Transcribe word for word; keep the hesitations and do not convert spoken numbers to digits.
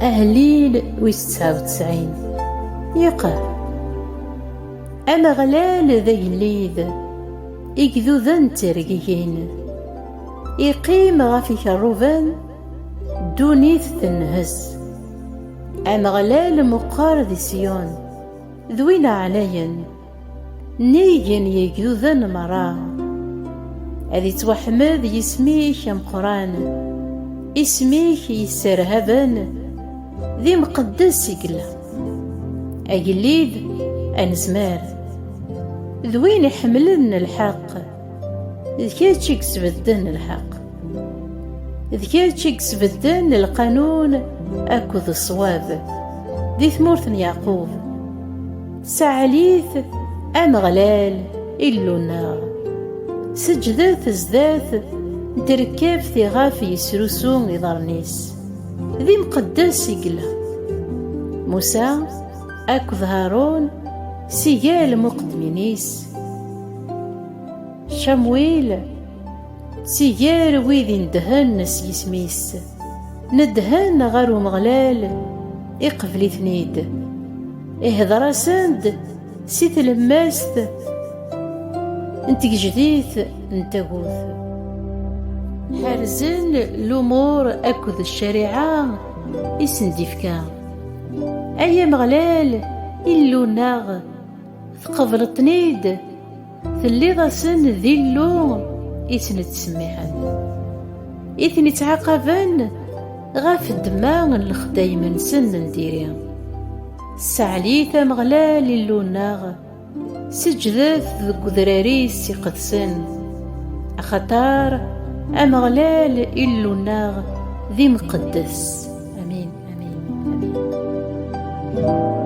Ahellil wis tesɛa u tesɛin. Yeqqar: Ameɣlal d agellid, igduden ttergigin. Iqqim ɣef ikerruben, ddunit tenhez. Ameɣlal meqqer di Siyun, d win ɛlayen, nnig n yegduden merra. Ad ittwaḥmed yisem-ik ameqqran, isem-ik yesserhaben, d imqeddes i yella. Agellid anezmar, d win iḥemmlen lḥeqq, d kečč i yesbedden lḥeqq. D kečč i yesbedden lqanun akked ṣṣwab di tmurt n Yeɛqub. Ssaɛlit Ameɣlal, Illu-nneɣ. Seǧǧdet zdat n terkabt iɣef yesrusu iḍarren-is. D imqeddes i yella. Musa akked Harun si gar lmuqeddmin-is. Camuil si gar wid inedhen s yisem-is, nedhen ɣer Umeɣlal, iqbel-iten-id, ihder-asen-d si tlemmast n tgejdit n tagut. Ḥerzen lumuṛ akked ccariɛa i sen-d-ifka. Ay Ameɣlal, Illu-nneɣ, tqebleḍ-ten-id, telliḍ-asen d Illu i ten-ittsemmiḥen, i ten-ittɛaqaben ɣef ddemma n lexdayem-nsen n diri. Ssaɛlit Ameɣlal, Illu-nneɣ, seǧǧdet deg udrar-is iqedsen, axaṭer Ameɣlal, Illu-nneɣ, d imqeddes. Amin, amin, amin.